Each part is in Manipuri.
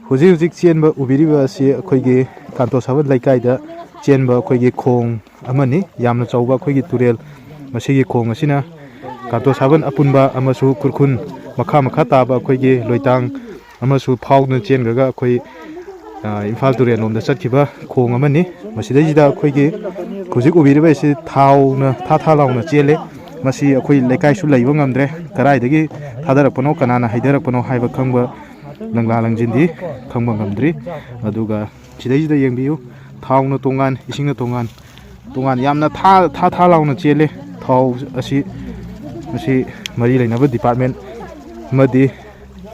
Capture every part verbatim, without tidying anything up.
ꯍꯧꯖꯤꯛ ꯍꯧꯖꯤꯛ ꯆꯦꯟꯕ ꯎꯕꯤꯔꯤꯕ ꯑꯁꯤ ꯑꯩꯈꯣꯏꯒꯤ ꯀꯥꯟꯇꯣ ꯁꯥꯕꯟ ꯂꯩꯀꯥꯏꯗ ꯆꯦꯟꯕ ꯑꯩꯈꯣꯏꯒꯤ ꯈꯣꯡ ꯑꯃꯅꯤ꯫ ꯌꯥꯝꯅ ꯆꯥꯎꯕ ꯑꯩꯈꯣꯏꯒꯤ ꯇꯨꯔꯦꯜ, ꯃꯁꯤꯒꯤ ꯈꯣꯡ ꯑꯁꯤꯅ ꯀꯥꯟꯇꯣ ꯁꯥꯕꯟ ꯑꯄꯨꯟꯕ ꯑꯃꯁꯨꯡ ꯈꯨꯔꯈꯨꯜ ꯃꯈꯥ ꯃꯈꯥ ꯇꯥꯕ ꯑꯩꯈꯣꯏꯒꯤ ꯂꯣꯏꯇꯥꯡ ꯑꯃꯁꯨ ꯐꯥꯎꯗꯨꯅ ꯆꯦꯟꯈ꯭ꯔꯒ ꯑꯩꯈꯣꯏ, ꯑ, ꯏꯝꯐꯥꯜ ꯇꯨꯔꯦꯜ ꯂꯣꯝꯗ ꯆꯠꯈꯤꯕ ꯈꯣꯡ ꯑꯃꯅꯤ꯫ ꯃꯁꯤꯗꯩꯁꯤꯗ ꯑꯩꯈꯣꯏꯒꯤ ꯍꯧꯖꯤꯛ ꯎꯕꯤꯔꯤꯕ ꯑꯁꯤ ꯊꯥꯎꯅ ꯊꯥ ꯊꯥ ꯂꯥꯎꯅ ꯆꯦꯜꯂꯦ꯫ ꯃꯁꯤ ꯑꯩꯈꯣꯏ ꯂꯩꯀꯥꯏꯁꯨ ꯂꯩꯕ ꯉꯝꯗ꯭ꯔꯦ꯫ ꯀꯗꯥꯏꯗꯒꯤ ꯊꯥꯗꯔꯛꯄꯅꯣ, ꯀꯅꯥꯅ ꯍꯩꯊꯔꯛꯄꯅꯣ ꯍꯥꯏꯕ ꯈꯪꯕ ꯂꯪꯂꯥ ꯂꯪꯖꯤꯟꯗꯤ ꯈꯪꯕ ꯉꯝꯗ꯭ꯔꯤ꯫ ꯑꯗꯨꯒ ꯁꯤꯗꯩꯁꯤꯗ ꯌꯦꯡꯕꯤꯌꯨ, ꯊꯥꯎꯅ ꯇꯣꯉꯥꯟ, ꯏꯁꯤꯡꯅ ꯇꯣꯉꯥꯟ, ꯇꯣꯉꯥꯟ ꯌꯥꯝꯅ ꯊꯥ ꯊꯥ ꯊꯥ ꯂꯥꯎꯅ ꯆꯦꯜꯂꯦ꯫ ꯊꯥꯎ ꯑꯁꯤ, ꯃꯁꯤ ꯃꯔꯤ ꯂꯩꯅꯕ ꯗꯤꯄꯥꯔꯠꯃꯦꯟ ꯑꯃꯗꯤ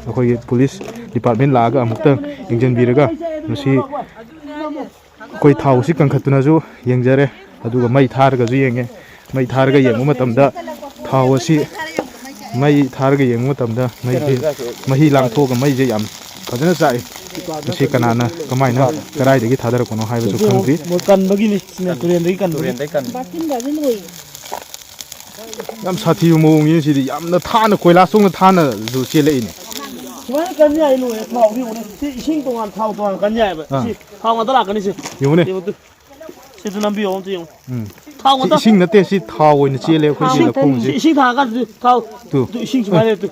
ꯑꯩꯈꯣꯏꯒꯤ ꯄꯨꯂꯤꯁ ꯗꯤꯄꯥꯔꯠꯃꯦꯟ ꯂꯥꯛꯑꯒ ꯑꯃꯨꯛꯇꯪ ꯌꯦꯡꯁꯤꯟꯕꯤꯔꯒ, ꯃꯁꯤ ꯑꯩꯈꯣꯏ ꯊꯥꯎꯁꯤ ꯀꯟꯈꯠꯇꯨꯅꯁꯨ ꯌꯦꯡꯖꯔꯦ, ꯑꯗꯨꯒ ꯃꯩ ꯊꯥꯔꯒꯁꯨ ꯌꯦꯡꯉꯦ꯫ ꯃꯩ ꯊꯥꯔꯒ ꯌꯦꯡꯕ ꯃꯇꯝꯗ ꯊꯥꯎ ꯑꯁꯤ, ꯃꯩ ꯊꯥꯔꯒ ꯌꯦꯡꯕ ꯃꯇꯝꯗ ꯃꯩꯁꯤ, ꯃꯍꯤ ꯂꯥꯡꯊꯣꯛꯑꯒ ꯃꯩꯁꯦ ꯌꯥꯝ ꯐꯖꯅ ꯆꯥꯛꯏ꯫ ꯃꯁꯤ ꯀꯅꯥꯅ, ꯀꯃꯥꯏꯅ, ꯀꯗꯥꯏꯗꯒꯤ ꯊꯥꯗꯔꯛꯄꯅꯣ ꯍꯥꯏꯕꯁꯨ ꯈꯪꯗ꯭ꯔꯤ꯫ ꯃꯣꯏ ꯀꯟꯕꯒꯤꯅꯤ, ꯁꯤꯅ ꯇꯨꯔꯦꯟꯗꯒꯤ ꯀꯟꯕꯒꯤ꯫ ꯇꯨꯔꯦꯟꯗꯒꯤ ꯀꯟꯕ꯫ ꯌꯥꯝ ꯁꯥꯊꯤꯕ ꯃꯑꯣꯡꯅꯤ ꯁꯤꯗꯤ꯫ ꯌꯥꯝꯅ ꯊꯥꯅ, ꯀꯣꯏꯂꯥꯁꯇꯧꯅ ꯊꯥꯅꯁꯨ ꯆꯦꯜꯂꯛꯏꯅꯦ꯫ ꯁꯨꯃꯥꯏꯅ ꯀꯟ ꯌꯥꯏ, ꯂꯣꯏꯔꯦ꯫ ꯊꯥꯎꯗꯤ ꯌꯦꯡꯉꯨꯅꯦ꯫ ꯁꯤ ꯏꯁꯤꯡ ꯇꯣꯉꯥꯟ, ꯊꯥꯎ ꯇꯣꯉꯥꯟ ꯀꯟ ꯌꯥꯏꯑꯕ꯫ ꯑꯥ꯫ ꯁꯤ ꯊꯥꯎ ꯉꯥꯛꯇ ꯂꯥꯛꯀꯅꯤ ꯁꯤ꯫ ꯌꯦꯡꯉꯨꯅꯦ꯫ ꯌꯦꯡꯉꯨ ꯇꯨ꯫ ꯁꯤꯗ ꯅꯝꯕꯤꯌꯣ ꯑꯝꯇ ꯌꯦꯡꯉꯨ꯫ ꯎꯝ꯫ ꯊꯥꯎ ꯁꯤ ꯉꯥꯛꯇ꯫ ꯏꯁꯤꯡ ꯅꯠꯇꯦ, ꯁꯤ ꯊꯥꯎ ꯑꯣꯏꯅ ꯆꯦꯜꯂꯦ ꯑꯩꯈꯣꯏꯒꯤ ꯊꯥꯎ꯫ ꯂꯧꯈꯣꯡꯁꯦ꯫ ꯁꯤ ꯏꯁꯤꯡ ꯊꯥꯔꯀꯥꯟꯗꯗꯤ ꯊꯥꯎ꯫ ꯇꯨ꯫ ꯇꯨ, ꯏꯁꯤꯡ ꯁꯨꯃꯥꯏꯅ ꯂꯩꯔꯦ ꯇꯨ꯫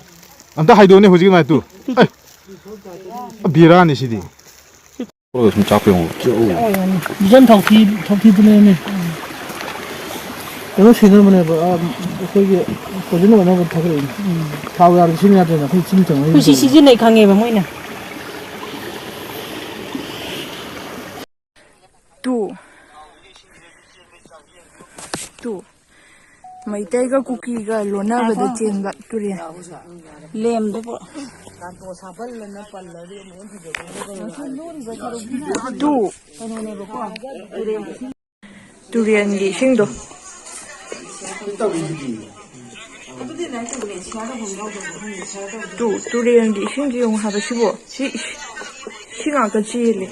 ꯑꯝꯇ ꯍꯥꯏꯗꯣꯛꯑꯣꯅꯦ ꯍꯧꯖꯤꯛ ꯑꯗꯨꯃꯥꯏꯅ ꯇꯨ꯫ Two, two. ꯑꯩ, ꯕꯦꯔꯥꯅꯤ ꯁꯤꯗꯤ꯫ ꯁꯨꯝ ꯆꯥꯛꯄ ꯌꯦꯡꯉꯣ꯫ ꯕꯤꯖꯟ ꯊꯥꯎꯊꯤ, ꯊꯥꯎꯊꯤꯗꯨꯅꯦꯃꯤ꯫ ꯀꯩꯅꯣ ꯁꯤꯖꯤꯟꯅꯕꯅꯦꯕ, ꯑꯥ, ꯑꯩꯈꯣꯏꯒꯤ ꯄꯣꯏꯖꯟ ꯑꯣꯏꯅꯕ ꯊꯥꯗꯔꯛꯏꯅꯦ꯫ ꯊꯥꯎ ꯌꯥꯎꯔꯗꯤ ꯁꯤꯖꯤꯟꯅ ꯌꯥꯗ꯭ꯔꯦꯅ ꯑꯩꯈꯣꯏ ꯆꯤꯟ ꯆꯪꯉꯛꯏꯅꯦ꯫ ꯑꯩꯈꯣꯏ ꯁꯤ ꯁꯤꯖꯤꯟꯅꯩ ꯈꯪꯉꯦꯕ ꯃꯣꯏꯅ꯫ ꯇꯨ꯫ ꯇꯨ꯫ ꯃꯩꯇꯩꯒ ꯀꯨꯀꯤꯒ ꯂꯣꯟꯅꯕꯗ ꯆꯦꯟꯕ ꯇꯨꯔꯦꯜ꯫ ꯂꯦꯝꯗꯨꯕꯨ꯫ ꯇꯨ꯫ ꯇꯨꯔꯦꯜꯒꯤ ꯏꯁꯤꯡꯗꯣ꯫ ꯇꯨ, ꯇꯨꯔꯦꯜꯒꯤ ꯏꯁꯤꯡꯗꯣ ꯌꯦꯡꯉꯨ ꯍꯥꯏꯕ ꯁꯤꯕꯣ꯫ ꯁꯤ, ꯁꯤ ꯉꯥꯛꯇ ꯆꯦꯜꯂꯦ꯫